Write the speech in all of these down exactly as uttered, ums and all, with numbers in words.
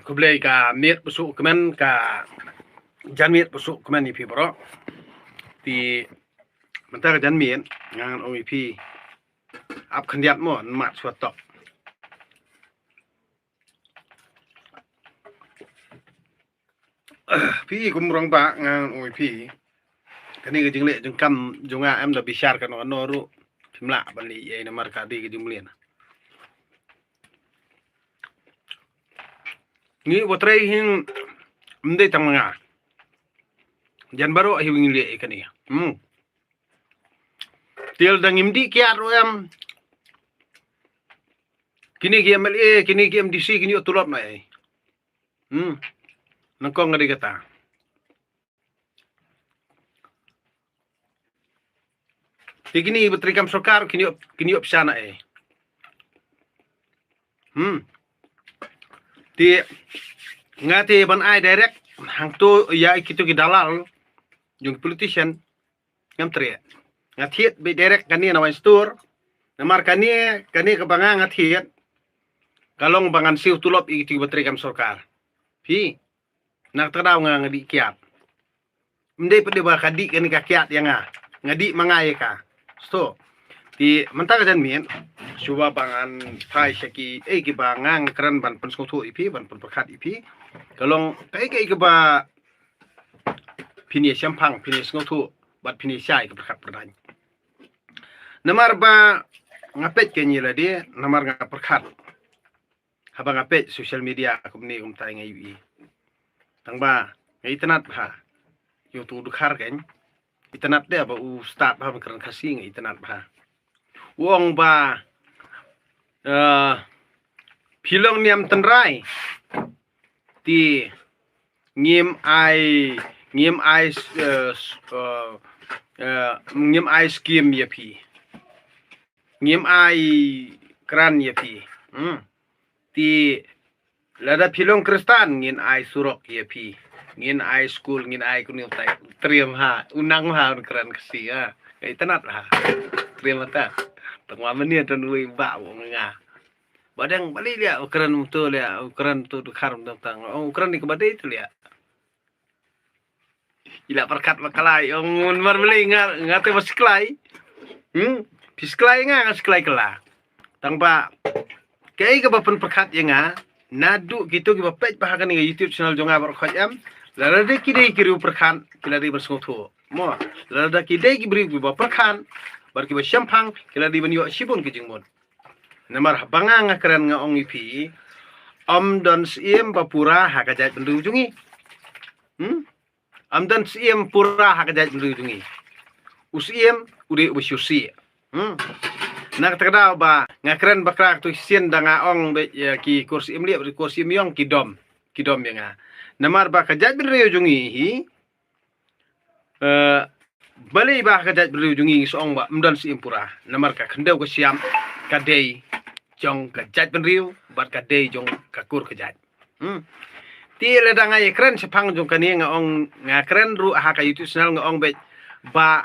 Khublei ka miet ba suk kmen, ka janmiet ba suk kmen ïa phi baroh. Te mynta ka janmiet nga ngan ong ïa phi, ap khyndiat mo, mat shuwa tok. Phi kum rangbah nga ngan ong ïa phi, kane ka jingleh jingkam jong nga em da bishar kano kano ruh phim lah ban leh ei, namar ka dei ka jingmlien. Ngi ba trei hi ym dei tang ma nga, jan baroh hi ngi leh ei kane. Hmm. Te lada ngim dih kiad ruh em, kine ki M L A, kine ki M D C, kine ïoh tulop na ei? Hmm. Nyngkong ka dei kata. Te kine ba trei kam sorkar, kine ïoh, kine ïoh pisa na ei? Hmm. Te nga te ban ai direct hangto ïa kito ki dalal jong politician, ngam treh. Nga thied beit direct kane na waiñ stur. Namar kane, kane kaba nga nga thied ka long ba ngan siew tulop ïa kito kiba trei kam sorkar. Phi, na kata ka daw nga nga dih kiad. Ym dei pat dei ba ka dih kane ka kiad ïa nga, nga dih ma nga ïa ka. So te mynta ka janmiet, shuwa ba ngan phai sha ki, eh, kiba nga nga kren ban pynsngewthuh ïa phi, ban pynpyrkhat ïa phi, ka long kaei kaei kaba phin ïa shemphang, phin ïa sngewthuh bad phin ïa shai ka pyrkhat pyrdaiñ. Namar ba nga peit kein ïa lade, namar nga pyrkhat haba nga peit social media kumne kumtai nga ïohi. Tang ba nga itynnad bha ïa uto u Dkhar kein. Itynnad de ba u stad bha ban kren Khasi, nga itynnad bha. U ong ba, eh, phi long niam tynrai, te ngim ai, ngim ai, eh, s-, eh, eh, ngim ai skim ïa phi, ngim ai kran ïa phi. Hmm. Te lada phi long Khristan ngin ai surok ïa phi, ngin ai skul, ngin ai kuni utai. Triem ha, u nang ha un kren Khasi ha. Nga itynnad ha. Triem ha ta. Tang ma mane don wei ba u nga. Ba dang bali lia u kren uto lia, u kren uto Dkhar uto tang. Oh, u kren ni kaba dei tu lia. Ila pyrkhat ba klai, ong un mar beli nga, nga te ba sklai. Hmm, phi sklai nga, nga sklai kala. Tang ba kaei kaba pynpyrkhat ïa nga, naduh kito kiba peit ba ha kane ka YouTube channel jong nga baroh khoit em, lada ki dei ki riew pyrkhat ki la dei ban sngewthuh. Mo, lada ki dei ki briew kiba pyrkhat bad kiba shemphang, ki la dei ban ïoh shibun ki jingmut. Namar haba nga nga kren nga ong ïa phi, ym don syiem ba pura ha ka jaitbynriew jong ngi. Hmm? Ym don syiem pura ha ka jaitbynriew jong ngi. U syiem u dei uba shu sih. Hmm. Na kata ka daw ba nga kren bakla katu shisien da nga ong beit ïa ki kur syiem lieh, kur syiem ïong ki dom, ki dom ïa nga. Namar ba ka jaitbynriew jong ngi hi, eh, balei ba ka jaitbynriew jong ngi ngi sa ong ba ym don syiem pura? Namar ka khyndew ka shyiap ka dei jong ka jaitbynriew bad ka dei jong ka kur ka jait. Hmm. Te lada nga ïa kren shaphang jong kane nga ong, nga kren ruh ha ka YouTube channel nga ong beit ba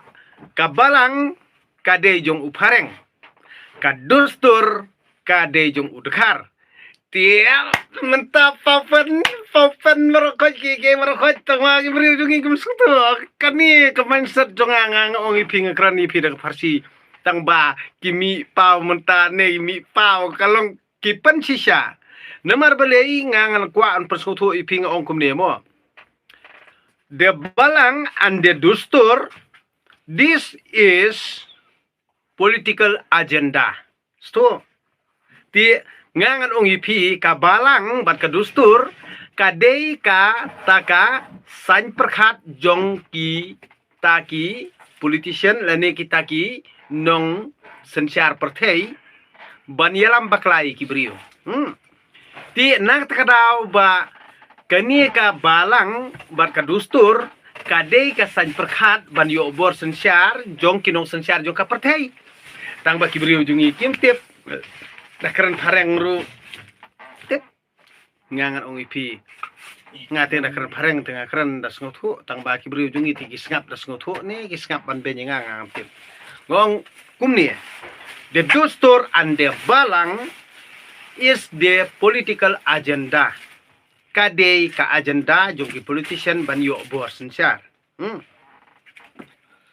ka balang ka dei jong u phareng, ka dustur ka dei jong u Dkhar. Te mynta papen, papen baroh khoit ki, ki baroh khoit tang ma ki briew jong ngi kim sngewthuh. Kane ka mindset jong nga, nga, nga ong ïa phi, nga kren ïa phi da ka Pharsi. Tang ba ki mih paw mynta ne mih paw ka long ki pynshisha. Namar balei nga ngan kwah ban pynsngewthuh ïa phi, nga ong kumne mo. De balang and de dustur, this is political agenda. Sto. Te nga ngan ong ïa phi, ka balang bad ka dustur ka dei kata ka saiñ pyrkhat jong kita ki politician lane kita ki nongsynshar pyrthei ban ïalam bakla ïa ki briew. Hmm. Te na kata ka daw ba kane ka balang bad ka dustur ka dei ka saiñ pyrkhat ban ïoh bor synshar jong ki nongsynshar jong ka pyrthei. Tang ba ki briew jong ngi kim tip. Da kren phareng ruh tip. Nga ngan ong ïa phi, nga te da kren phareng te nga kren da sngewthuh, tang ba ki briew jong ngi te ki sngap da sngewthuh ne ki sngap ban beiñ ïa nga, nga ngam tip. Nga ong kumne, de dustur and de balang is the political agenda. Ka dei ka agenda jong ki politician ban ïoh bor synshar. Hmm.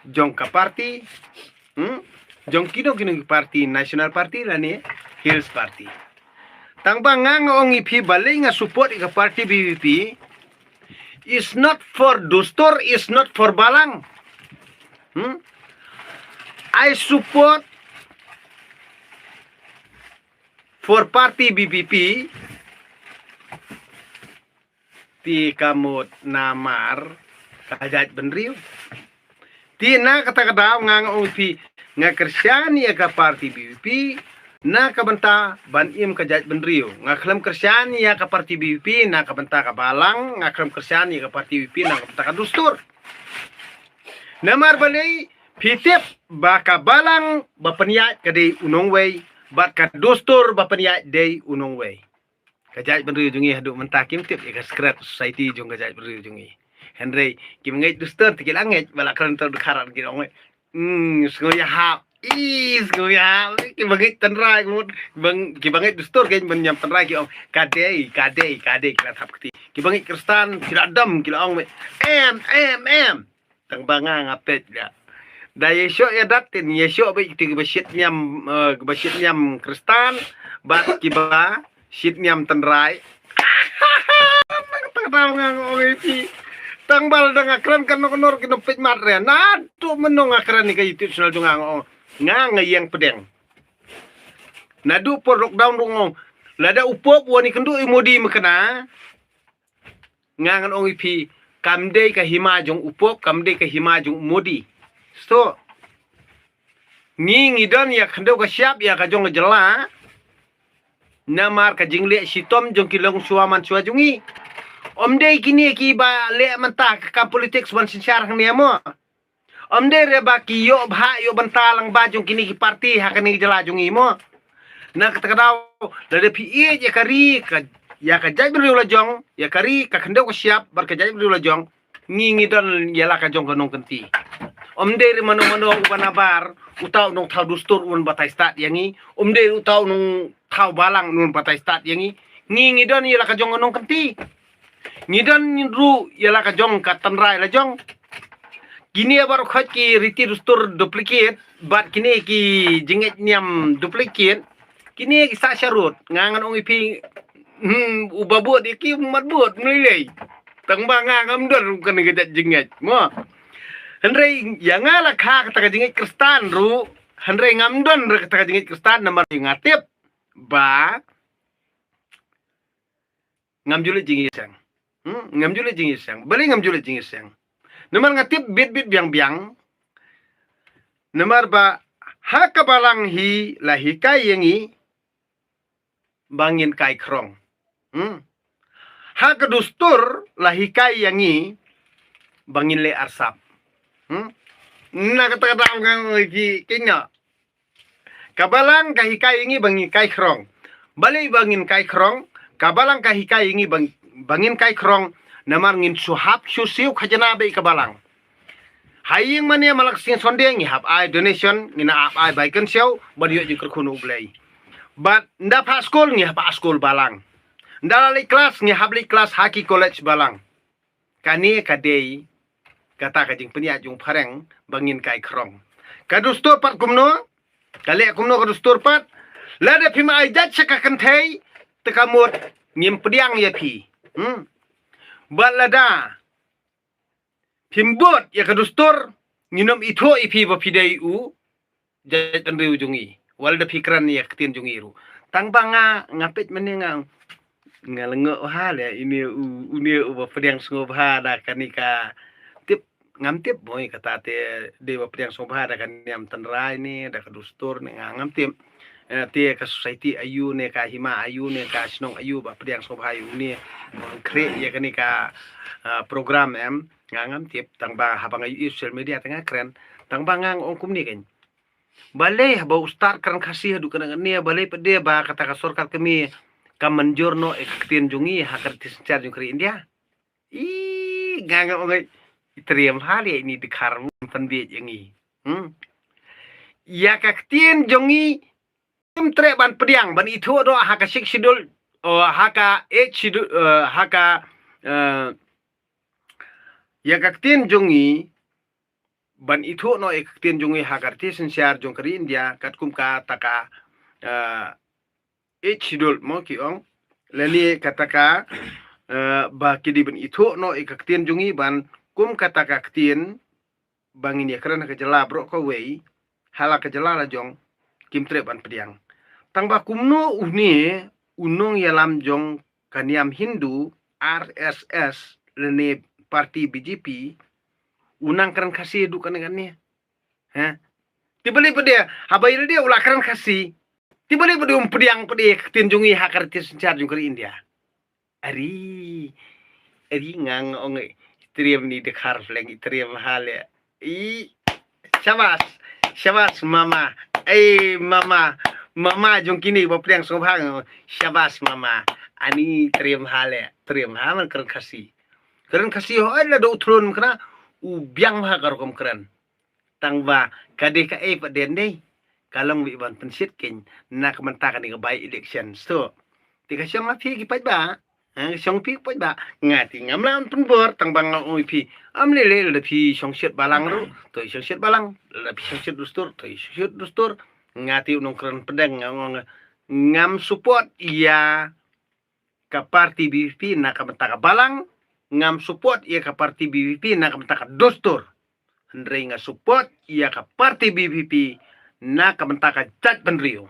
Jong ka party, hmm? Jong kino kino ki party, National Party lane Hills Party. Tang ba nga nga ong ïa phi balei nga support ïa ka party B B P is not for dustur, is not for balang. Hmm? I support for party B B P, te ka mut namar ka jaitbynriew. Te na kata ka daw nga nga ong ïa phi nga kyrshan ïa ka party B B P na ka bynta ban im ka jaitbynriew. Nga khlem kyrshan ïa ka party B B P na ka bynta ka balang, nga khlem kyrshan ïa ka party B B P na ka bynta ka dustur. Namar balei? Phi tip ba ka balang ba pynïaid ka dei u nongwei, bad ka dustur ba pynïaid dei u nongwei. Ka jaitbynriew jong ngi haduh mynta kim tip ïa ka secret society jong ka jaitbynriew jong ngi. Hynrei ki ba ngeit dustur te ki la ngeit, ba la kren to dkhar ki ong, hmm, sngew ïahap. Ih, sngew ïahap. Ki ba ngeit tynrai ki mut, bang, ki ba ngeit dustur ki ban ñiam tynrai ki ong ka dei, ka dei, ka dei, ki la thap kti. Ki ba ngeit Khristan ki la dam, ki la ong, em, em, em. Tang ba nga nga peit ïa. Da ïa shoh ïa dat tin ïa shoh ba ïa ki ba shit ñiam, eh, ba shit ñiam Khristan, bad ki ba shit ñiam tynrai. Tang tang nga ong ïa phi. Tang ba la da nga kren kan nok nor ki nong peit mat re. Na tu menong nga kren ni ka YouTube channel jong nga ong. Nga nga ïeng pdeng. Naduh por lockdown rung ong. Lada u pop wa ni kynduh i Modi mekna. Nga ngan ong ïa phi, kam dei ka hima jong u pop, kam dei ka hima jong u Modi. So, ngi ngi don ïa ka khyndew ka shyiap ïa ka jong ka jylla. Namar ka jingleh shitom jong ki longshuwa manshuwa jong ngi. Ym dei kine ki ba leh mynta ka kam politics ban synshar hangne mo. Ym dei re ba ki ïoh bha ïoh bynta lang ba jong kine ki party ha kane ka jylla jong ngi mo. Na kata ka daw, lada phi ïeit ïa ka ri ka, ïa ka jaitbynriew la jong, ïa ka ri ka khyndew ka shyiap bad ka jaitbynriew la jong, ngi ngi don ïa la ka jong ka nongkynti. Ym dei re mano mano u ba nabar, uta u nongthaw dustur un batai stad ïa ngi, ym dei uta u nongthaw balang un batai stad ïa ngi, ngi ngi don ïa la ka jong ka nongkynti. Ngi don ruh ïa la ka jong ka tynrai la jong. Kine baroh khoit ki riti dustur duplicate, bad kine ki jingngeit niam duplicate. Kine ki sah sharud, nga ngan ong ïa phi, hmm, u ba bud ïa ki mat bud, mlei lei. Tang ba nga ngam don ruh kane ka jait jingngeit. Mo. Hynrei ïa nga la kha kata ka jingngeit Khristan ruh, hynrei ngam don ruh kata ka jingngeit Khristan namar nga tip ba ngam ju leit jingïaseng. Hmm, ngam ju leit jingïaseng. Balei ngam ju leit jingïaseng? Namar nga tip bit bit biang biang. Namar ba ha ka balang hi la hikai ïa ngi ba ngin kai khrong. Hmm. Ha ka dustur la hikai ïa ngi ba ngin leh arsap. Hmm. Na kata kata nga ngi ki kina. Ka balang ka hikai ïa ngi ba ngin kai khrong. Balei ba ngin kai khrong? Ka balang ka hikai ïa ngi ba, ba ngin kai khrong. Namar ngin shu hap shu siew khajna bad ka balang. Ha ïing mane ma la ka sngi Sunday ngi hap ai donation, ngi na hap ai bai kynshew, ban ïoh jingkyrkhu na U Blei. Bad ynda phah skul ngi hap phah skul balang. Ynda la leit klas ngi hap leit klas ha ki college balang. Kane ka dei kata ka jingpynïaid jong phareng ba ngin kai khrong. Ka dustur pat kumno? Ka leh kumno ka dustur pat? Lada phim ai jait sha ka kynthei te ka mut ngim pdiang ïa phi. Hmm. Bad lada phim bud ïa ka dustur, ngin ym ithuh ïa phi ba phi dei u jaitbynriew jong ngi. Wat lada phi kren ïa ka ktien jong ngi ruh. Tang ba nga, nga peit mynne nga, nga lyngngoh bha leh ine u, une u ba pdiang sngewbha da kane ka tip, ngam tip mo ïa kata te dei ba pdiang sngewbha da ka niam tynrai ne, da ka dustur ne, nga ngam tip. Eh, te ka society aïu ne, ka hima aïu ne, ka shnong aïu ba pdiang sngewbha ïa une, khreh ïa kane ka, ah, program em. Nga ngam tip, tang ba haba nga ïohi social media te nga kren, tang ba nga ong kumne kein. Balei haba u start kren Khasi haduh kane kane, balei pat de ba kata ka sorkar kmie ka mynjur noh ïa ka ktien jong ngi ha ka riti synshar jong ka ri India. Ih, nga nga ong i triem ha lei ini dkhar pynbiej ïa ngi. Hmm. Ïa ka ktien jong ngi Kim treh ban pdiang, ban ithuh noh ha ka Sixth Schedule, o, ha ka Eighth Schedule, eh, ha ka, eh, ïa ka ktien jong ngi, ban ithuh noh ïa ka ktien jong ngi ha ka riti synshar jong ka ri India, katkum kata ka, eh, Eighth Schedule mo ki ong. Lane kata ka, eh, ba ki dei ban ithuh noh ïa ka ktien jong ngi ban kum kata ka ktien ba ngin ïa kren ha ka jylla baroh kawei, ha la ka jylla la jong, kim treh ban pdiang. Tang ba kumno une u nongïalam jong ka niam Hindu, R S S, lane party B J P, u nang kren Khasi haduh kane kane. Ha? Te balei pat de, haba ïa lade u la kren Khasi, te balei pat de um pdiang pat de ka ktien jong ngi ha ka riti synshar jong ka ri India. Ari, ari nga ong, i triem ni dkhar pleng, i triem ha le. I, shabas, shabas mama. Ei mama, mama jong kine ba pdiang sngewbha. Shabas mama. Ani triem ha le, triem ha man kren Khasi. Kren Khasi hooid la da u thlun kna, u biang ha ka rukom kren. Tang ba ka dei kaei pat de, ka long beit ban pynshitom na ka bynta kane ka by election. So, te ka shong ha phi ki paidbah, ha, ka shong phi ki paidbah, nga te ngam lah ban pynbor, tang ba nga ong ïa phi, ym lei lei, lada phi shongshit balang ruh to shongshit balang, lada phi shongshit dustur to shongshit dustur. Nga te u nongkren pdeng, nga ong ngam support ïa ka party B J P na ka bynta ka balang, ngam support ïa ka party B J P na ka bynta ka dustur. Hynrei nga support ïa ka party B J P na ka bynta ka jaitbynriew.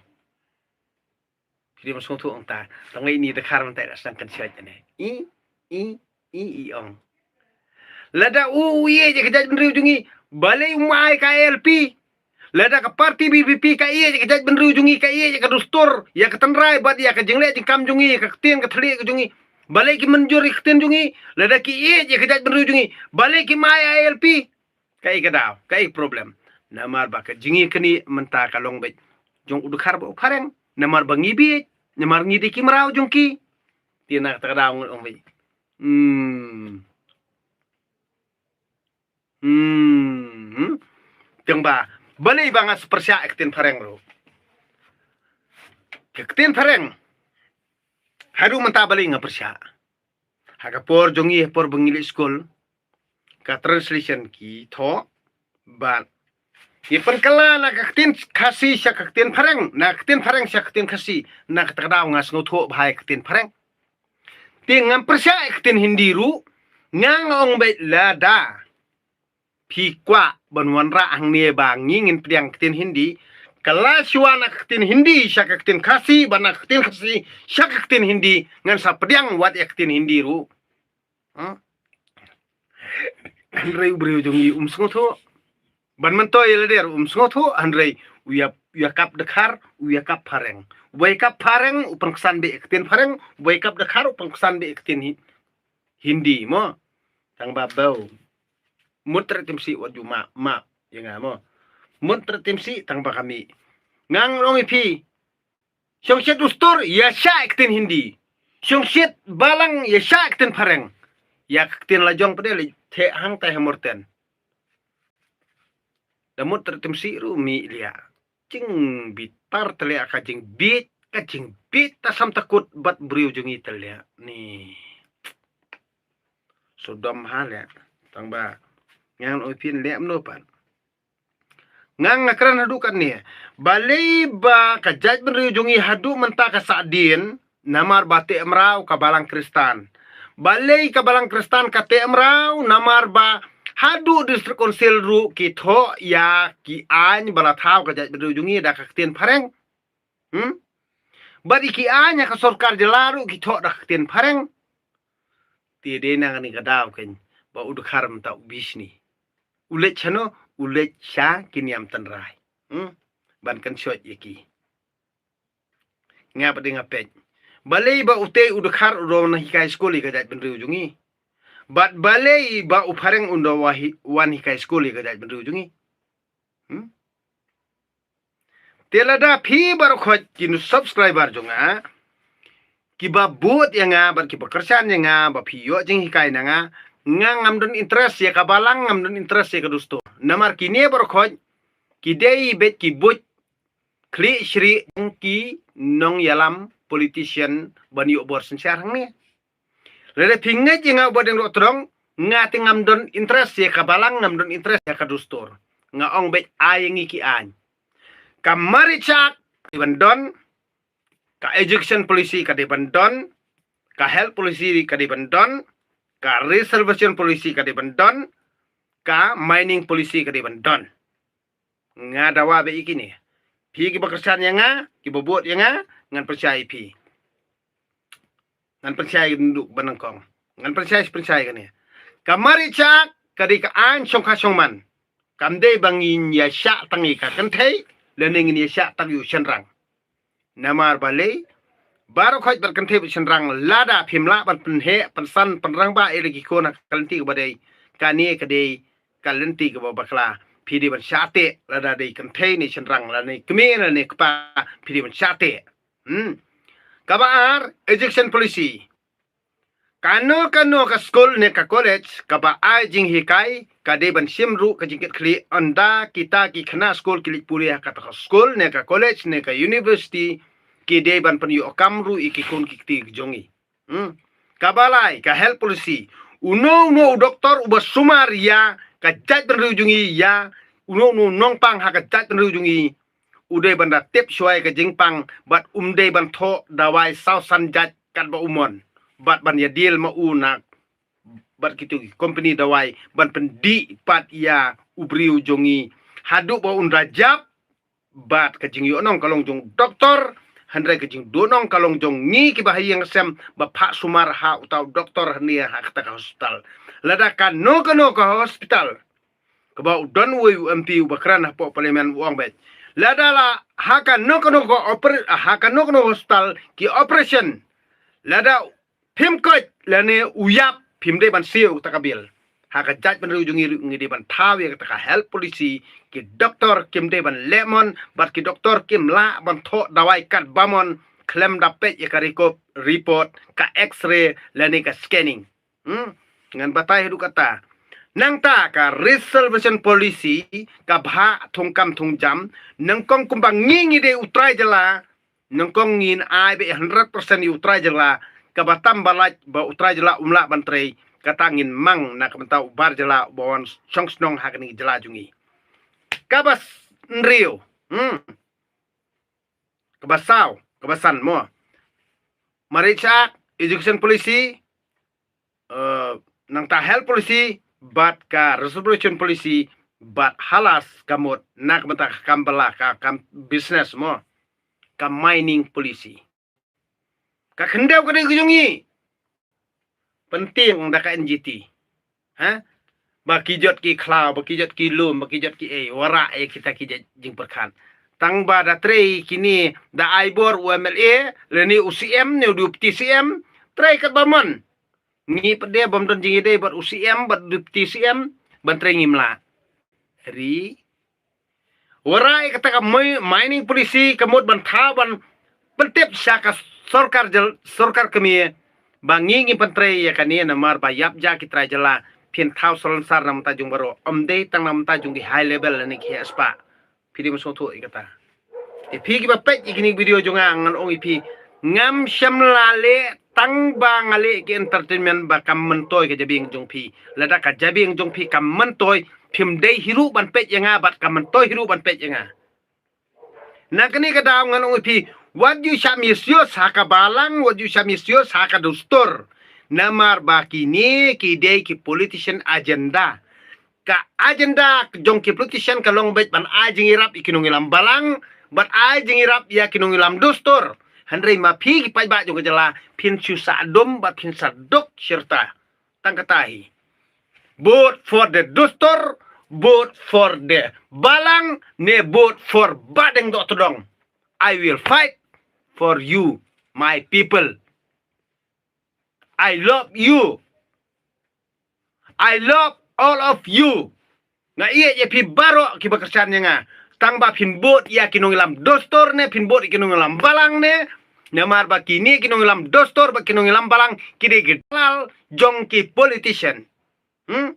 Phi dei ban sngewthuh ong ta, tang ïa ini dkhar mynta la sdang kan shait ne. I, i, i, i ong. Lada u, u ïeit ïa ka jaitbynriew jong ngi, balei um ai ka I L P? Lada ka party B J P ka ïeit ïa ka jaitbynriew jong ngi, ka ïeit ïa ka dustur, ïa ka tynrai bad ïa ka jingleh jingkam jong ngi, ïa ka ktien ka thylliej ka jong ngi, balei ki mynjur ïa ka ktien jong ngi? Lada ki ïeit ïa ka jaitbynriew jong ngi, balei kim ai I L P? Kaei ka daw, kaei ka problem? Namar ba ka jingïakynduh mynta ka long beit jong u dkhar bad u phareng. Namar ba ngi bieit, namar ngi dei ki mraw jong ki. Te na kata ka daw ngan ong beit. Hmm. Hmm. Tang ba balei ba nga sa pyrshah ïa ka ktien phareng ruh? Ka ktien phareng haduh mynta balei nga pyrshah? Ha ka por jong ngi, ha por ba ngi leit skul, ka translation ki thoh bad ki pynkylla na ka ktien Khasi sha ka ktien phareng, na ka ktien phareng sha ka ktien Khasi. Na kata ka daw nga sngewthuh bha ïa ka ktien phareng. Te ngam pyrshah ïa ka ktien Hindi ruh, nga ong beit lada phi kwah ban wanrah hangne ba ngi ngin pdiang ktien Hindi, kylla shuwa na ka ktien Hindi sha ka ktien Khasi, bad na ka ktien Khasi sha ka ktien Hindi, ngan sa pdiang wat ïa ka ktien Hindi ruh. Ha? Hynrei u briew jong ngi um sngewthuh. Ban myntoi ïa lade ruh um sngewthuh, hynrei u ïa, u ïa kap dkhar, u ïa kap phareng. U ba ïa kap phareng u pynksan beit ïa ka ktien phareng, u ba ïa kap dkhar u pynksan beit ïa ka ktien Hi-, Hindi mo. Tang ba bew. Mut tret tim sih wat ju map, map ïa nga mo. Mut tret tim sih tang ba ka mih. Ngan ong ïa phi. Shongshit dustur ïa shah ïa ka ktien Hindi. Shongshit balang ïa shah ïa ka ktien phareng. Ïa ka ktien la jong pat de leit theh hangtai ha Morten. Da mut tret tim sih ruh mih liah. Jingbitar te liah, ka jingbieit, ka jingbieit ta sam ta kut bad briew jong ngi te liah. Ni. Sodom ha liah. Tang ba ngan ong ïa phi liah mano pat. Nga nga kren haduh katne. Balei ba ka jaitbynriew jong ngi haduh mynta ka sahdien, namar ba teh mraw ka balang Khristan. Balei ka balang Khristan ka teh mraw, namar ba haduh District Council ruh ki thoh ïa ki aiñ ba la thaw ka jaitbynriew jong ngi da ka ktien phareng. Hmm? Bad ïa ki aiñ ha ka sorkar jylla ruh ki thoh da ka ktien phareng. Te dei na kane ka daw keiñ ba u dkhar mynta u bishni. U leit shano, u leit sha ki niam tynrai. Hmm? Ban kynshoh ïa ki. Nga pat de nga peit. Balei ba utei u dkhar u da wan hikai skul ïa ka jaitbynriew jong ngi? Bad balei ba u phareng un da wa hi-, wan hikai skul ïa ka jaitbynriew jong ngi? Hmm? Te lada phi baroh khoit ki nu subscriber jong nga, kiba bud ïa nga bad kiba kyrshan ïa nga ba phi ïoh jinghikai na nga, nga ngam don interest ïa ka balang, ngam don interest ïa ka dustur. Namar kine baroh khoit ki dei beit ki buit khlieh shrieh jong ki nongïalam politician ban ïoh bor synshar hangne. Lada phi ngeit ïa nga u Bah Deng Dohtdong, nga te ngam don interest ïa ka balang, ngam don interest ïa ka dustur. Nga ong beit ai ïa ngi ki aiñ. Ka Marriage Act ka dei ban don, ka education policy ka dei ban don, ka health policy ka dei ban don, ka reservation policy ka dei ban don, ka mining policy ka dei ban don. Nga dawa beit ïa kine. Phi kiba kyrshan ïa nga, kiba vote ïa nga, ngan pynshai ïa phi. Ngan pynshai ïa ka duk ba nyngkong. Ngan pynshai, pynshai ïa kane. Ka Marriage Act ka dei ka aiñ shongkha shongman. Kam dei ba ngin ïa shah tang ïa ka kynthei, lane ngin ïa shah tang ïa u shynrang. Namar balei, baroh khoit bad kynthei bad shynrang, lada phim lah ban pynheh, pynsan, pynrangbah ïa la ki khun ha ka lynti kaba dei, kane ka dei ka lynti kaba bakla. Phi dei ban shah teh, lada dei kynthei ne shynrang, lane kmie lane kpa, phi dei ban shah teh. Hmm. Kaba ar, education policy. Kano kano ka skul ne ka college kaba ai jinghikai, ka dei ban shim ruh ka jingkitkhlieh, ynda kita ki khynnah skul ki leit pule ha kata ka skul ne ka college ne ka university, ki dei ban pynïoh kam ruh ïa ki khun ki kti jong ngi. Hmm. Kaba lai, ka health policy. Uno uno u doktor uba sumar ïa ka jaitbynriew jong ngi, ïa uno uno u nongpang ha ka jaitbynriew jong ngi, u dei ban da tip shuwa ïa ka jingpang, bad um dei ban thoh dawai saw san jait katba u mon, bad ban ïa deal ma u na bad kitu ki company dawai ban pyndih pat ïa u briew jong ngi haduh ba un da jap. Bad ka jingïohnong ka long jong doktor, hynrei ka jingduhnong ka long jong ngi kiba ha ïing ha sem ba phah sumar ha uta u doktor hangne ha kata ka hospital. Lada kano kano ka hospital kaba u don uwei u M P uba kren hapoh parliament u ong beit, lada la ha kano kano ka oper-, ha kano kano hospital ki operation, lada phim koit lane u ïap, phim dei ban siew ta ka bill. Ha ka jaitbynriew jong ngi ruh ngi dei ban thaw ïa kata ka health policy, ki doktor kim dei ban leh mon, bad ki doktor kim lah ban thoh dawai katba mon khlem da peit ïa ka record, report, ka X-ray lane ka scanning. Hmm? Ngan batai haduh katta. Nangta ka reservation policy, ka bha thungkam thungjam, nyngkong kumba ngi ngi dei u trai jylla, nyngkong ngin ai beit hundred percent ïa u trai jylla, kaba tam ba lait ba u trai jylla um lah ban trei, kata ngin mang na ka bynta u bar jylla uba wan shong shnong ha kane ka jylla jong ngi. Kaba s-, hynriew, hmm. Kaba saw, kaba san mo. Marriage Act, education policy, eh, nangta health policy, bad ka reservation policy, bad halas ka mut na ka bynta ka kam bylla, ka kam business mo. Ka mining policy. Ka khyndew ka dei ka jong ngi. Pyntieng da ka N G T. Ha? Ba ki jot ki khlaw, ba ki jot ki lum, ba ki jot ki ei, wanrah ïa kita ki jait jingpyrkhat. Tang ba da trei kine, da ai bor u M L A, lane u C M, ne u deputy C M, trei katba mon. Ngi pat de bym don jingïadei bad u C M, bad deputy C M, ban trei ngim lah. Ri. Wanrah ïa kata ka mi-, mining policy ka mut ban thaw ban pyntip sha ka sorkar jyl-, sorkar kmie. Ba ngi ngim pyntrei ïa kane namar ba ïap ja ki trai jylla, phin thaw salonsar na ka bynta jong baroh. Ym dei tang na ka bynta jong ki high level lane ki heh spah. Phi dei ban sngewthuh ïa kata. Te phi kiba peit ïa kine ki video jong nga ngan ong ïa phi. Ngam shym la leh tang ba nga leh ki entertainment ba kam myntoi ka jabieng jong phi. Lada ka jabieng jong phi kam myntoi, phim dei hi ruh ban peit ïa nga bad kam myntoi hi ruh ban peit ïa nga. Na kane ka daw ngan ong ïa phi, wat ju shah misuse ha ka balang, wat ju shah misuse ha ka dustur. Namar ba kine ki dei ki politician agenda. Ka agenda jong ki politician ka long beit ban ai jingïarap ïa ki nongïalam balang, ban ai jingïarap ïa ki nongïalam dustur. Hynrei ma phi ki paidbah jong ka jylla, phin shu sah dum bad phin sah duk shirta. Tang kata hi. Vote for the dustur, vote for the balang, ne vote for Bah Deng Dohtdong. I will fight for you, my people. I love you. I love all of you. Nga ïeit ïa phi baroh kiba kyrshan ïa nga. Tang ba phin bud ïa ki nongïalam dustur ne, phin bud ïa ki nongïalam balang ne. Namar ba kine ki nongïalam dustur bad ki nongïalam balang ki dei ki dalal jong ki politician. Hmm?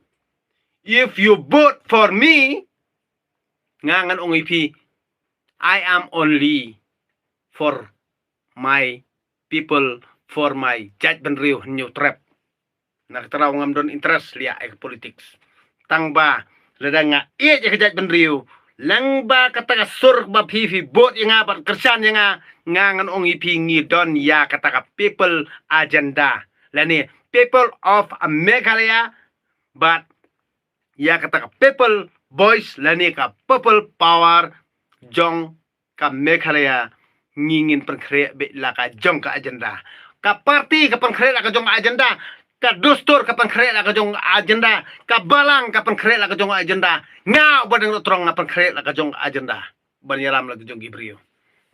If you vote for me, nga ngan ong ïa phi, I am only for my people, for my jaitbynriew, hynñiew trep. Na kata ka daw ngam don interest leh ïa ka politics. Tang ba lada nga ïeit ïa ka jaitbynriew, lyngba kata ka sur ba phi phi vote ïa nga bad kyrshan ïa nga, nga ngan ong ïa phi ngi don ïa kata ka people agenda lane people of Meghalaya, bad ïa kata ka people voice lane ka people power jong ka Meghalaya. Ngi ngin pynkhreh beit la ka jong ka agenda. Ka party ka pynkhreh la ka jong ka agenda. Ka dustur ka pynkhreh la ka jong ka agenda. Ka balang ka pynkhreh la ka jong ka agenda. Nga uba dang dok trong nga pynkhreh la ka jong ka agenda ban ïalam la ka jong ki briew.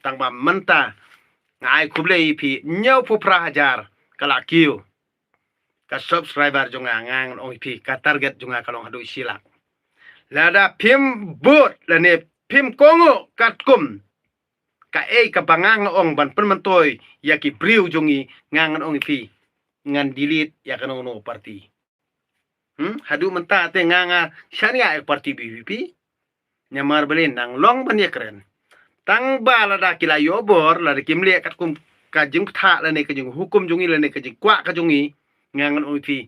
Tang ba mynta nga ai khublei ïa phi, hynñiewphew phra hajar ka la kiew ka subscriber jong nga, nga ngan ong ïa phi ka target jong nga ka long haduh shi lak. Lada phim vote lane phim kohnguh katkum kaei kaba nga nga ong ban pynmyntoi ïa ki briew jong ngi, nga ngan ong ïa phi ngan delete ïa kano kano party. Hmm? Haduh mynta te nga nga shaniah ïa ka party V P P. Namar balei? Nang long ban ïakren. Tang ba lada ki la ïoh bor, lada kim leh katkum ka jingpyntha lane ka jinghukum jong ngi lane ka jingkwah ka jong ngi, nga ngan ong ïa phi,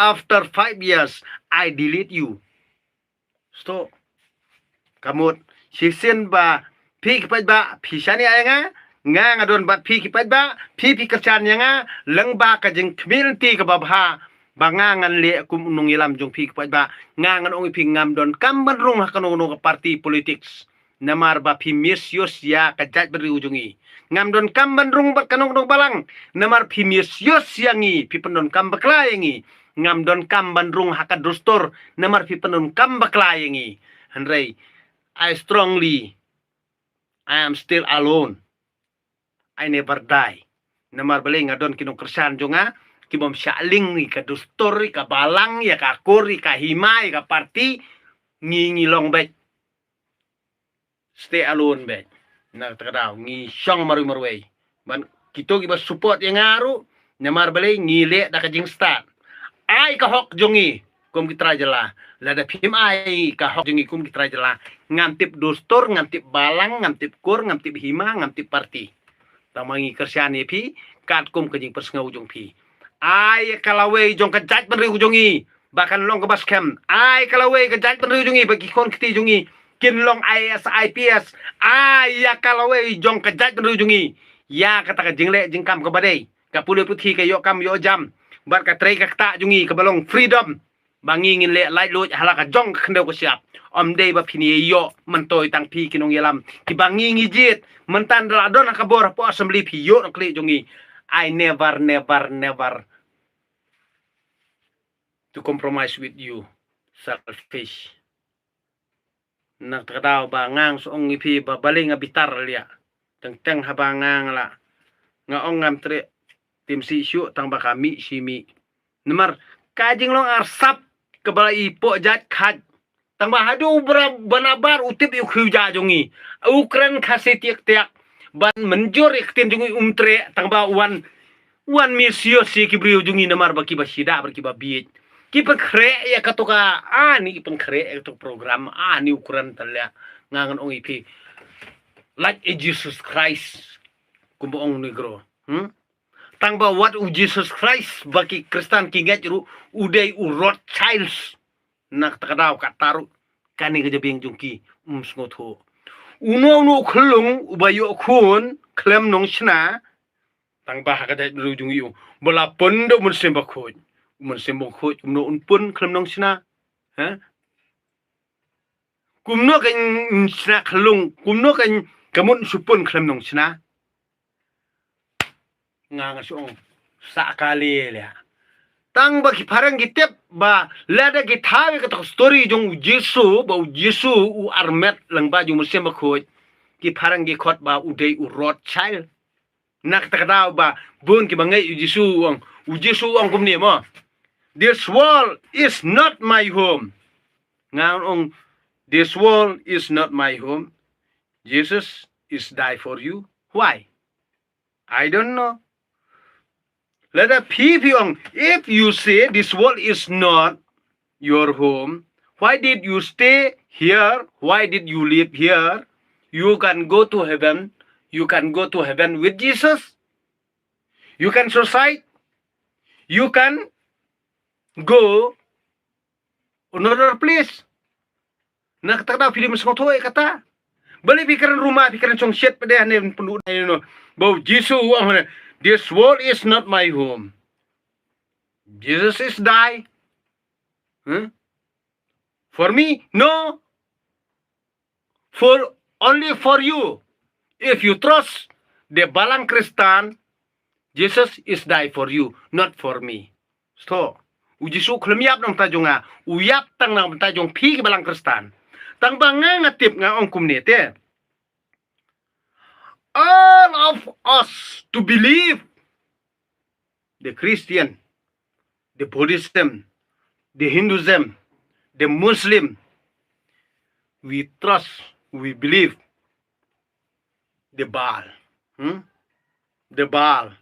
after five years I delete you. Stop. Ka mut shisien ba phi ki paidbah phi shaniah ïa nga, nga nga don bad phi ki paidbah, phi phi kyrshan ïa nga lyngba ka jingkhmih lynti kaba bha ba nga ngan leh kum u nongïalam jong phi ki paidbah. Nga ngan ong ïa phi ngam donkam ban rung ha kano kano ka party politics. Namar ba phi misuse ïa ka jaitbynriew jong ngi. Ngam donkam ban rung bad kano kano ka balang. Namar phi misuse ïa ngi, phi pyndonkam bakla ïa ngi. Ngam donkam ban rung ha ka dustur namar phi pyndonkam bakla ïa ngi. Hynrei I strongly, I am still alone. I never die. Namar balei? Nga don ki nongkyrshan jong nga ki bym shah lieng ïa ka dustur, ïa ka balang, ïa ka kur, ïa ka hima, ïa ka party. Ngi ngi long beit. Stay alone beit. Na kata ka daw ngi shong marwei marwei. Ban kito kiba support ïa nga ruh, namar balei? Ngi leh da ka jingstad. Ai ka hok jong ngi kum ki trai jylla. Lada phim ai ka hok jong ngi kum ki trai jylla, ngam tip dustur, ngam tip balang, ngam tip kur, ngam tip hima, ngam tip party. Tang ma ngi kyrshan ïa phi katkum ka jingpynsngew jong phi. Ai ka lawei jong ka jaitbynriew jong ngi ba kan long kaba skhem. Ai ka lawei ka jaitbynriew jong ngi ba ki khun kti jong ngi kin long I A S, I P S. Ai ïa ka lawei jong ka jaitbynriew jong ngi ïa kata ka jingleh jingkam kaba dei, ka pule puthi, ka ïoh kam ïoh jam, bad ka trei ka ktah jong ngi kaba long freedom. Ba ngi ngin leh laitluid ha la ka jong ka khyndew ka shyiap. Ym dei ba phin ïoh myntoi tang phi ki nongïalam kiba ngi ngi jied. Mynta da la don ha ka bor hapoh assembly phi ïoh na ka liang jong ngi. I never, never, never to compromise with you. Selfish. Na kata ka daw ba nga nga shu ong ïa phi ba balei nga bitar leh. Teng teng haba nga nga la, nga ong ngam treh tim sih shuh tang ba ka mih shi mih. Namar ka jinglong arsap kaba la i poh jait khat. Tang ba haduh u bra banabar u tip ïa u khiew ja jong ngi. U kren Khasi tiak tiak ban mynjur ïa ka ktien jong ngi um treh tang ba wan wan misuse ïa ki briew jong ngi namar ba kiba shida bad kiba bieit. Ki pynkhreh ïa kato ka, ani ki pynkhreh ïa kato ka program, ani u kren tylli. Nga ngan ong ïa phi, like a Jesus Christ, kumba ong Negro. Hmm? Tang ba wat u Jesus Christ ba ki Khristan ki ngeit ruh u dei u Rothschilds. Na kata ka daw kata ruh kane ka jabieng jong ki um sngewthuh. Uno uno u khyllung uba ïoh khun khlem nongshna. Tang ba ha ka jaitbynriew jong ngi u ba la pun da u Mynsiem Bakhuid. U Mynsiem Bakhuid kumno un pun khlem nongshna? Ha? Kumno kan shna khyllung, kumno kan ka mut shu pun khlem nongshna? Nga nga shu ong sah kali leh. Tang ba ki phareng ki tip ba lada ki thaw ïa kata ka story jong u Jisu ba u Jisu u armet lyngba jong u Mynsiem Bakhuid, ki phareng ki khot ba u dei u Rothschild. Na kata ka daw ba bun kiba ngeit u Jisu u ong, u Jisu u ong kumne mo, "This world is not my home." Nga ong, "This world is not my home. Jesus is die for you." Why? I don't know. Lada phi phi ong, if you say this world is not your home, why did you stay here? Why did you live here? You can go to heaven. You can go to heaven with Jesus. You can suicide. You can go another place. Na kata kata phi dei ban sngewthuh ïa kata. Balei phi kren rumah, phi kren shongshit pat de, hane pynduh ne no. Ba u Jisu u ong hane, "This world is not my home." Jesus is die. Huh? For me? No. For, only for you. If you trust the Balang Kristan, Jesus is die for you, not for me. Sto. U Jisu u khlem ïap na ka bynta jong nga, u ïap tang na ka bynta jong phi ki Balang Kristan. Tang ba nga, nga tip, nga ong kumne te. All of us to believe, the Christian, the Buddhism, the Hinduism, the Muslim, we trust, we believe the Baal. Hmm? The Baal.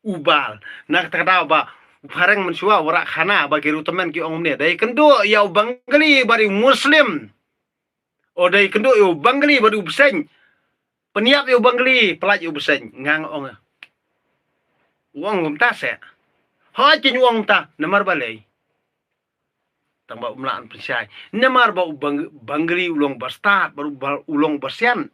U Baal. Na kata ka daw ba u phareng mynshuwa, u rah khana, ba ki riewtymmen ki ong kumne, da ïakynduh ïa u Bengali bad u Muslim. O, da ïakynduh ïa u Bengali bad u bseiñ. Pynïap ïa u Bengali, pyllait ïa u bseiñ. Nga ong, u ong kumta se. Hooid, kin ong kumta, namar balei? Tang ba um lah ban pynshai. Namar ba u Beng-, Bengali u long ba stad, ba u, ba u long ba sian.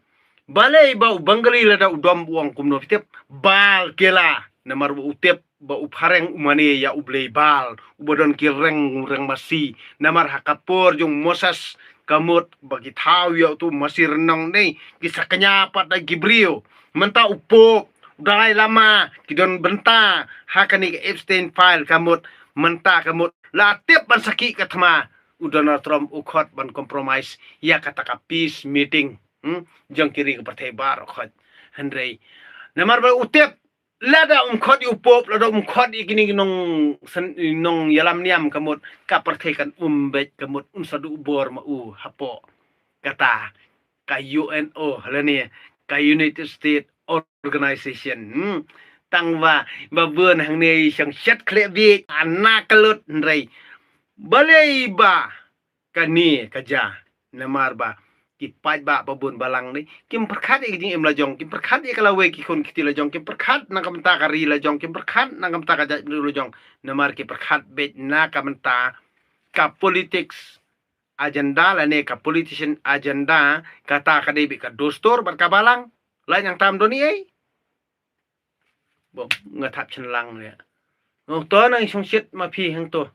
Balei ba u Bengali lada u dom u ong kumno, phi tip? Baal kela. Namar ba u tip ba u phareng u mane ïa u blei Baal, uba don ki reng, reng masi. Namar ha ka por jong u Moses, ka mut ba ki thaw ïa uto u masi rnong ne, ki sa kñia pat da ki briew. Mynta u Pope, u Dalai Lama, ki don bynta ha kane ka Epstein file, ka mut mynta, ka mut la tip ban sakhi ka thma, u Donald Trump u khot ban compromise ïa kata ka peace meeting. Hmm? Jong ki ri ka pyrthei baroh khoit. Hynrei namar ba u tip, lada um khot ïa u Pope, lada um khot ïa kine ki nong sen-, nongïalam niam, ka mut ka pyrthei kan um beit, ka mut un sa duh bor ma u hapoh kata ka U N O lane ka United States Organization. Hmm. Tang ba, ba bun hangne shongshit khleh bieit, ana ka lut, hynrei balei ba kane ka jia, namar ba ki paidbah ba bun balang ne, kim pyrkhat ïa ka jingim la jong, kim pyrkhat ïa ka lawei ki khun ki kti la jong, kim pyrkhat na ka bynta ka ri la jong, kim pyrkhat na ka bynta ka jaitbynriew la jong, namar ki pyrkhat beit na ka bynta ka politics agenda lane ka politician agenda, kata ka dei beit ka dustur bad ka balang. Lait nangta ym don ei ei. Ba nga thap shen lang ïa. Nga to nang shongshit ma phi hangto.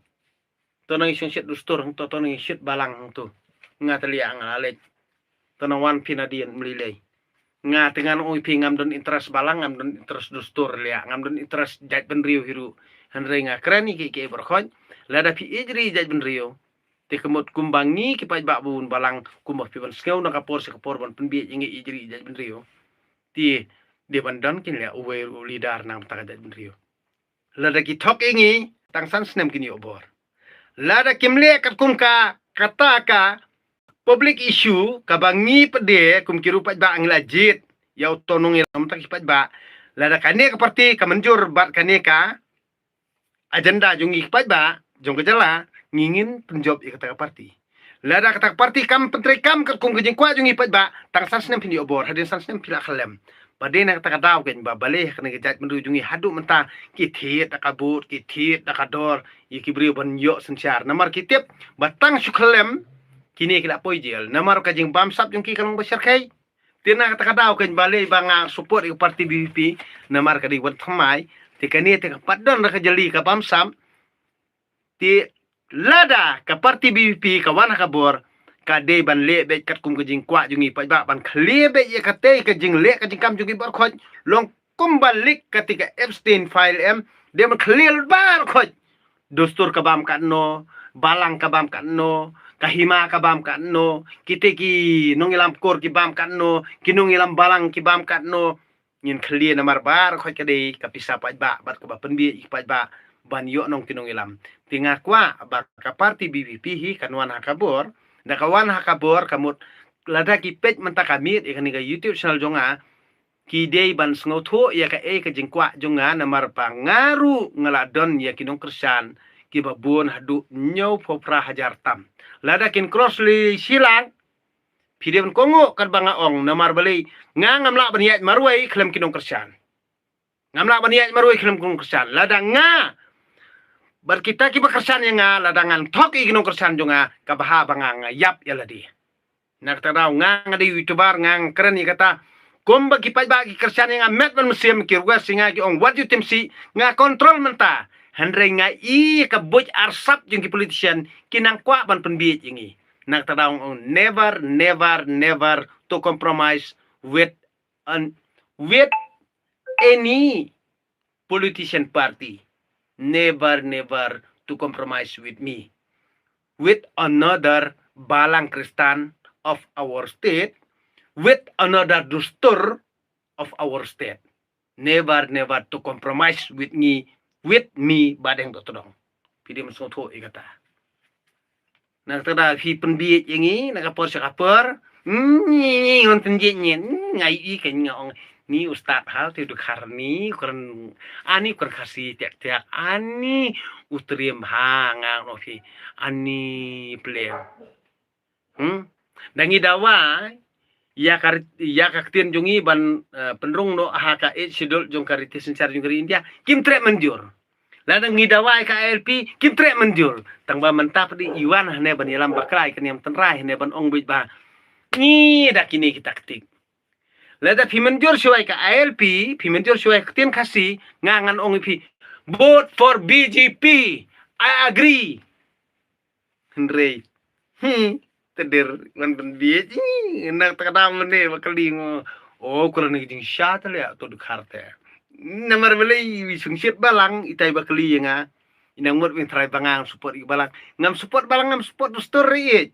To nang shongshit dustur hangto, to nang shit balang hangto. Nga te ïa nga la leit. To nang wan phi nadien ym lei lei. Nga te ngan ong ïa phi ngam don interest balang, ngam don interest dustur ïa, ngam don interest jaitbynriew hi ruh. Hynrei nga kren ïa ki, ki baroh khoit. Lada phi ïeit ri jaitbynriew, te ka mut kumba ngi ki paidbah bun balang, kumba phi ban sngew na ka por sha ka por ban pynbieit ïa ngi ïeit ri jaitbynriew. Te dei ban don kin leh uwei u leader na ka bynta ka jaitbynriew. Lada ki thok ïa ngi, tang san snem kin ïoh bor. Lada kim leh katkum ka, kata ka public issue, kaba ngi pat de kum ki ruh paidbah ngi la jied ïa uto u nongïalam na ka bynta ki paidbah. Lada kane ka party ka mynjur bad kane ka agenda jong ngi ki paidbah jong ka jylla, ngi ngin pynjop ïa kata ka party. Lada kata ka party kam pyntreikam katkum ka jingkwah jong ngi paidbah, tang san snem phin ïoh bor, hadien san snem phi la khyllem. Ba dei na kata ka daw keiñ ba balei ha kane ka jaitbynriew jong ngi haduh mynta ki thied da ka vote, ki thied da ka dor ïa ki briew ban ïoh synshar. Namar ki tip ba tang shu khyllem kine ki la poi jel. Namar ka jingbamsap jong ki ka long ba shyrkhei. Te na kata ka daw keiñ balei ba nga support ïa ka party V P P, namar ka dei wan thymmai. Te kane te ka pat don da ka jali ka bamsap. Te lada ka party V P P ka wan ha ka bor, ka dei ban leh beit katkum ka jingkwah jong ngi paidbah, ban khlieh beit ïa katei ka jingleh ka jingkam jong ngi baroh khoit, long kumba leak katei ka Epstein file em, dei ban khlieh lut baroh khoit. Dustur ka bam katno, balang ka bam katno, ka hima ka bam katno, kitei ki nongïalam kur ki bam katno, ki nongïalam balang ki bam katno. Ngin khlieh namar baroh khoit ka dei ka pisa paidbah bad kaba pynbieit ïa ki paidbah ban ïoh nongtei nongïalam. Te nga kwah ba ka party V P P hi kan wan ha ka bor, da ka wan ha ka bor ka mut lada ki peit mynta ka miet ïa kane ka YouTube channel jong nga, ki dei ban sngewthuh ïa kaei ka jingkwah jong nga, namar ba nga ruh nga la don ïa ki nongkyrshan kiba bun haduh hynñiewphew phra hajar tam. Lada kin cross lei shilak, Phi dei ban kohnguh katba nga ong, namar balei nga ngam lah ban ïaid marwei khlem ki nongkyrshan. Ngam lah ban ïaid marwei khlem ki nongkyrshan. Lada nga bad kita kiba kyrshan ïa nga, lada ngan thok ïa ki nongkyrshan jong nga, kaba ha ba nga, nga ïap ïa lade. Na kata ka daw nga, nga dei YouTuber, nga kren ïa kata. Kumba ki paidbah ki kyrshan ïa nga met bad mynsiem, ki request ïa nga, ki ong wat ju tim sih, nga control mynta. Hynrei nga i ka buit arsap jong ki politician, ki nang kwah ban pynbieit ïa ngi. Na kata ka daw nga ong never, never, never to compromise with an, with any politician party. Never, never to compromise with me, with another balang Kristan of our state, with another dustur of our state. Never, never to compromise with me, with me, Bah Deng Dohtdong. Phi dei ban sngewthuh ïa kata. Na kata ka daw phi pynbieit ïa ngi na ka por sha ka por. Ngi ngi ngan pynbieit ngi. Nga i ka nga ong ni ustad ha te dkhar ni kren, ani kren Khasi tiak tiak, ani u triem ha nga ong phi ani pleng. Hmm? Da ngi dawa ïa ka ri-, ïa ka ktien jong ngi ban, eh, pynrung noh ha ka Eighth Schedule jong ka riti synshar jong ka ri India, kim treh mynjur. Lada ngi dawa ïa ka I L P, kim treh mynjur. Tang ba mynta pat i wan hangne ban ïalam bakla ïa ka niam tynrai hangne ban ong beit ba ngi da kine ki taktik. Lada phi mynjur shuwa ïa ka I L P, phi mynjur shuwa ïa ka ktien Khasi, nga ngan ong ïa phi, vote for B J P. I agree. Hynrei, hmm, teder wan pynbieit, ih, na kata ka daw mynne ba kylli ngo. O, kren ka jingshisha te leh to dkhar te. Namar balei, wi sngewsih balang, itai ba kylli ïa nga. I nang mut win trai ba nga ngam support ïa balang. Ngam support balang, ngam support dustur ri ïeit.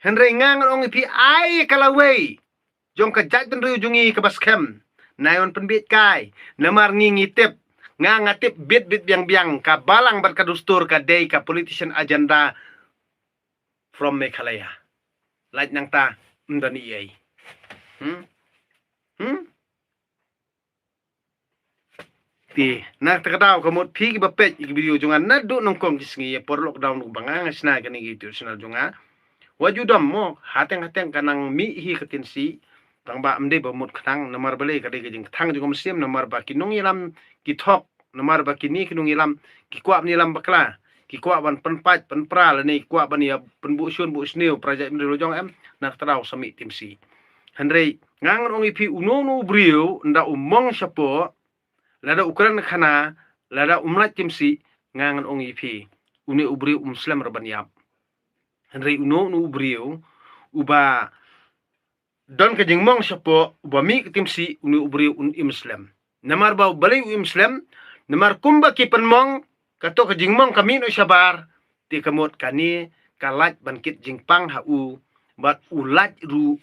Hynrei nga ngan ong ïa phi ai ka lawei jong ka jaitbynriew jong ngi kaba skhem. Nai wan pynbieit kai. Namar ngi ngi tip. Nga nga tip bit bit biang biang ka balang bad ka dustur ka dei ka politician agenda from Meghalaya. Lait nangta, ym don ei ei. Hmm? Hmm? Te, na kata ka daw ka mut phi kiba peit ïa ki video jong nga naduh nyngkong ki sngi ïa por lockdown ba nga nga shna kane ka YouTube channel jong nga. Wat ju dom mo, hateng hateng ka nang mih hi ka ktien sih. Tang ba ym dei ba mut khnang, namar balei ka dei ka jingkthang jong ka mynsiem, namar ba ki nongïalam ki thok, namar ba kine ki nongïalam ki kwah ban ïalam bakla, ki kwah ban pynpait pynpra lane ki kwah ban ïa pynbuh shun buh sniew para jaitbynriew la jong em, na kata ka daw sa mih tim sih. Hynrei nga ngan ong ïa phi uno uno u briew ynda u mong shapoh, lada u kren khana, lada um lait tim sih, nga ngan ong ïa phi une u briew um slem ruh ban ïap. Hynrei uno uno u briew uba don ka jingmong shapoh, uba mih ka tim sih, une u briew un im slem. Namar ba balei u im slem, namar kumba ki pynmong, kato ka jingmong ka mih noh shabar, te ka mut kane ka lait ban kit jingpang ha u, bad u lait ruh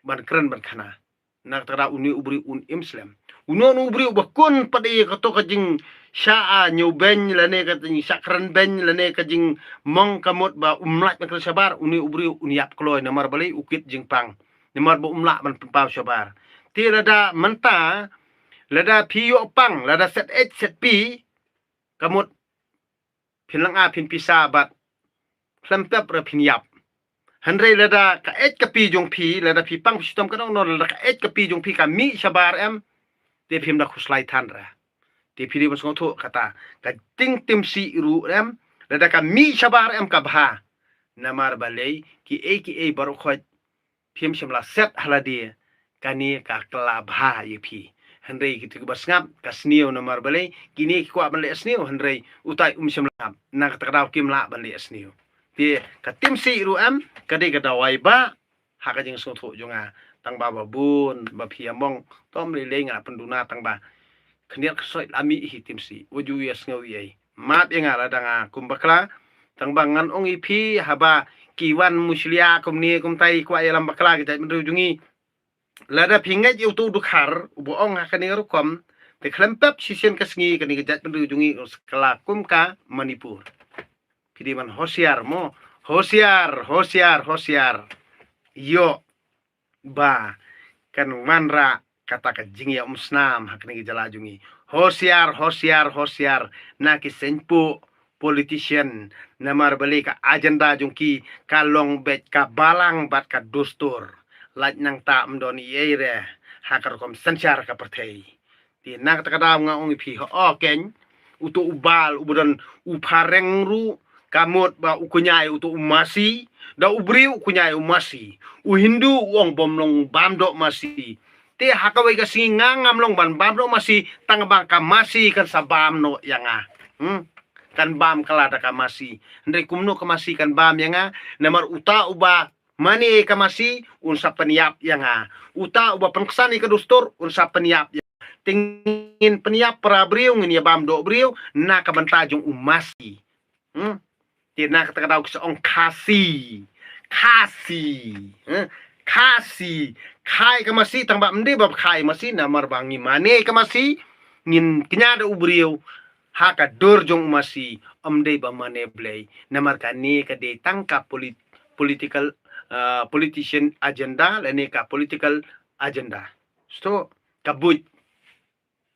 ban kren ban khana. Na kata ka daw une u briew un im slem. Uno uno u briew ba kun pat ïa kato ka jingshah ñiewbeiñ lane ka jingshah krenbeiñ lane ka jingmong ka mut ba um lait ban kren shabar, une u briew un ïap kloi namar balei u kit jingpang. Namar ba um lah ban pynpaw shabar. Te lada mynta, lada phi ïoh pang, lada set H set P, ka mut phin lynga phin pisa bad khlem pep ruh phin ïap. Hynrei lada ka H ka P jong phi, lada phi pang phi shitom ka dong no, lada ka H ka P jong phi ka mih shabar em, te phim da khuslai than ruh. Te phi dei ban sngewthuh kata, ka jingtim sih ruh em, lada ka mih shabar em ka bha. Namar balei, kiei kiei baroh khoit phim shym la set ha lade, kane ka kylla bha ïa phi. Hynrei kito kiba sngap ka sniew namar balei, kine ki kwah ban leh sniew hynrei utai um shym la sngap. Na kata ka daw kim lah ban leh sniew. Te ka tim sih ruh em, ka dei ka dawai ba ha ka jingsngewthuh jong nga. Tang ba ba bun ba phi ïa mong, to ym lei lei nga la pynduna tang ba khyndiat kynsoit la mih hi tim sih. Wat ju ïa sngew ei ei. Map ïa nga lada nga kum bakla. Tang ba ngan ong ïa phi haba ki wan mushlia kumne kumtai kwah ïalam bakla ki jaitbynriew jong ngi. Lada phi ngeit ïa uto u dkhar uba ong ha kane ka rukom, te khlem pep shisien ka sngi kane ka jaitbynriew jong ngi u sa kylla kum ka Manipur. Phi dei ban hosiar mo. Hosiar, hosiar, hosiar. Ïoh ba kan wanrah kata ka jingïaumsnam ha kane ka jylla jong ngi. Hosiar, hosiar, hosiar na ki seiñpuh politician, namar balei ka agenda jong ki ka long beit ka balang bad ka dustur. lait nangta ym don ei ei re ha ka rukom synshar ka pyrthei. Te na kata ka daw nga ong ïa phi, ho, o, keiñ, uto u Baal uba don u phareng ruh, ka mut ba u kñia ïa uto u masi, da u briew u kñia ïa u masi. U Hindu u ong bym long bam doh masi. Te ha kawei ka sngi nga ngam long ban bam doh masi, tang ba ka masi kan sa bam noh ïa nga. Hmm? Kan bam kylla da ka masi. Hynrei kumno ka masi kan bam ïa nga? Namar uta uba mane ka masi un sa pynïap ïa nga. Uta uba pynksan ïa ka dustur un sa pynïap ïa nga. Te ngin pynïap para briew, ngin ïa bam doh briew na ka bynta jong u masi. Hmm? Te na kata ka daw ki sa ong Khasi. Khasi. Hmm? Khasi. Kha ïa ka masi, tang ba ym dei ba kha ïa ka masi, namar ba ngi mane ka masi, ngin kñia da u briew ha ka dur jong u masi, ym dei ba mane Blei. Namar kane ka dei tang ka polit-, political, ah, politician agenda lane ka political agenda. Sngewthuh, ka buit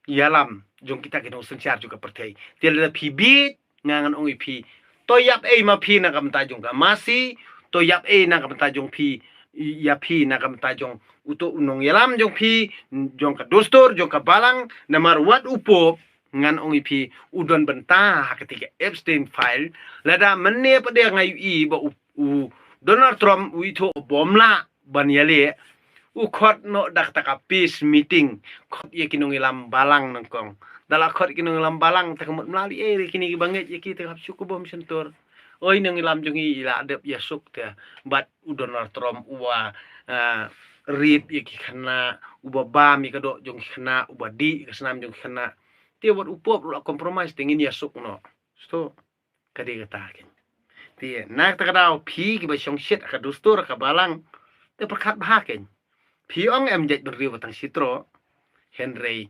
ïalam jong kita ki nongsynshar jong ka pyrthei. Te lada phi bieit, nga ngan ong ïa phi, to ïap ei ma phi na ka bynta jong ka masi, to ïap ei na ka bynta jong phi, ïa phi na ka bynta jong uto u nongïalam jong phi, jong ka dustur, jong ka balang, namar wat u Pope, ngan ong ïa phi, u don bynta ha kata ka Epstein file. Lada mynne pat de nga ïohi ba u, u Donald Trump u ithuh bym lah ban ïaleh, u khot noh da kata ka peace meeting, khot ïa ki nongïalam balang nyngkong. Da la khot ïa ki nongïalam balang, te ka mut ym lah leh ei re, kine ki bangeit ïa ki te ka hap shu kobom shyntur. Oi, nongïalam jong ngi i la dep ïasuk te bad u Donald Trump uba, ah, rape ïa ki khynnah, uba bam ïa ka doh jong ki khynnah, uba dih ïa ka snam jong ki khynnah. Te wat u Pope ruh la compromise, te ngin ïasuk noh. Sngewthuh, ka dei kata keiñ. Te na kata ka daw phi kiba shongshit ha ka dustur ha ka balang, te pyrkhat bha keiñ. Phi ong em jait bynriew ba tang shi troh. Hynrei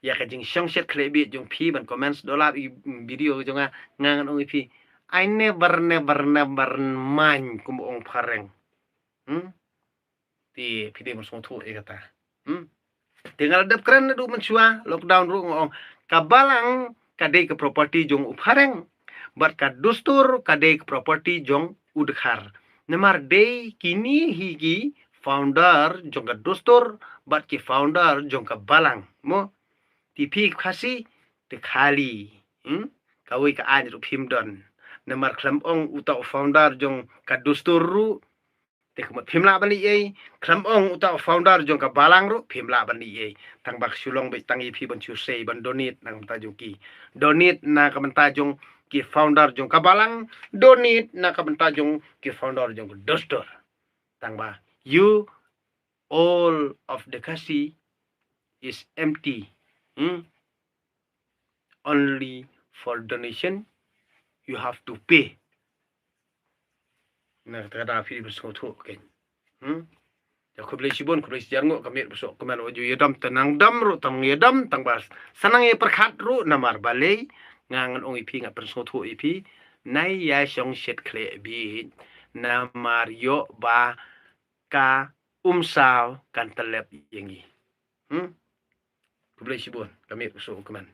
ïa ka jingshongshit khleh bieit jong phi ban comment sdolap ïa ki video jong nga, nga ngan ong ïa phi, I never, never, never mind, kumba ong phareng. Hmm? Te phi dei ban sngewthuh ïa kata. Hmm? Te nga la dep kren naduh mynshuwa, lockdown ruh nga ong, ka balang ka dei ka property jong u phareng, bad ka dustur ka dei ka property jong u dkhar. Namar dei kine hi ki founder jong ka dustur bad ki founder jong ka balang. Mo, te phi Khasi, te khali. Hmm? Kawei ka aiñ ruh phim don. Namar khlem ong uta u founder jong ka dustur ruh, te ka mut phim lah ban leh ei. Khlem ong uta u founder jong ka balang ruh, phim lah ban leh ei. Tang ba ka shu long beit tang ïa phi ban shu sei ban donate na ka bynta jong ki. Donate na ka bynta jong ki founder jong ka balang, donate na ka bynta jong ki founder jong ka dustur. Tang ba you, all of the Khasi is empty. Hmm? Only for donation you have to pay. Na kata ka daw phi dei ban sngewthuh keiñ. Hmm? Te khublei shibun, khublei shihajar nguh, ka miet ba suk kumne wat ju ïadom, te nang dom ruh tang ïadom, tang ba sa nang ïa pyrkhat ruh namar balei, nga ngan ong ïa phi, nga pynsngewthuh ïa phi, nai ïa shongshit khleh bieit, namar ïoh ba ka umsaw kan tyllep ïa ngi. Hmm? Khublei shibun, ka miet ba suk kumne.